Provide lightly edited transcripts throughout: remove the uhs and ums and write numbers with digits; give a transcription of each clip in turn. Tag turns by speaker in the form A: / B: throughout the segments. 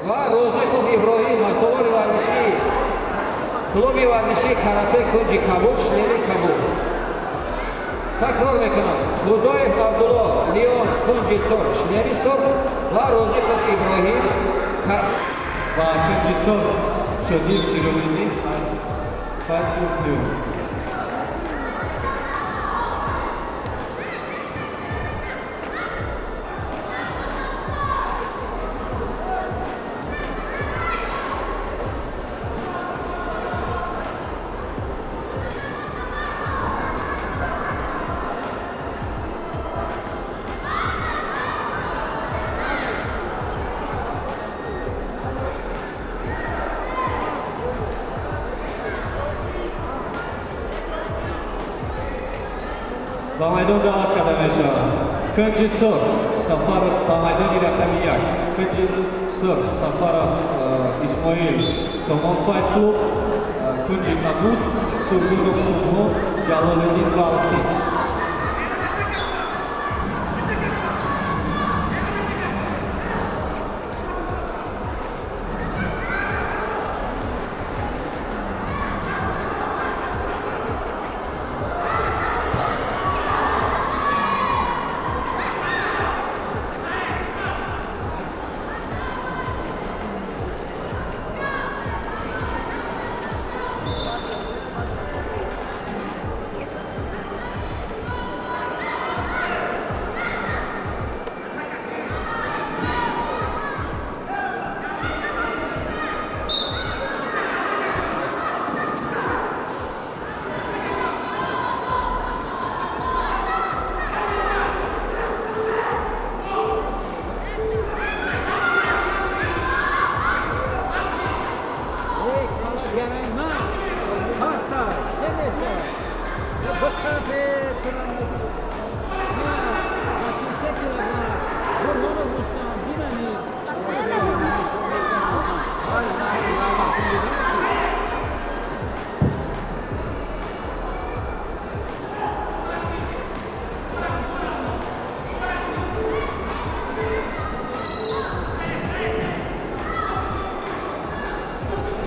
A: Ва Розиқов Иброҳим аз толори варзишӣ клуби варзишии карате кунҷи кабуд, шлеми кабуд. Такрор мекунам: Худоев Абдулло Леон, кунҷи сурх, шлеми сурх, ва Розиқов Иброҳим
B: Ва кунҷи сурх Шодиев Сироҷиддин аз Fight Club Леон. Ба майдон даъват карда мешаванд: кунҷи сурх Сафаров, ба майдони рақами 1, кунҷи сурх Сафаров Исмоил, Сомон Файт Клуб, кунҷи кабуд Тургунов Субҳон, Ҷалолиддин Балхӣ.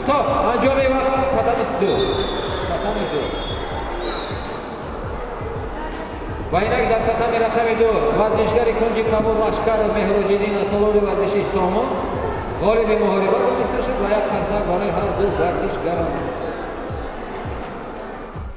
A: Стоп! Анҷоми вақт, татами 2, татами 2. Ва инак дар татами рақами 2 варзишгари кунҷи кабуд Лашкаров Меҳроҷиддин аз толори варзиши Сомон ғолиби муҳориба дониста шуд ва як қарсак барои ҳар ду варзишгарон.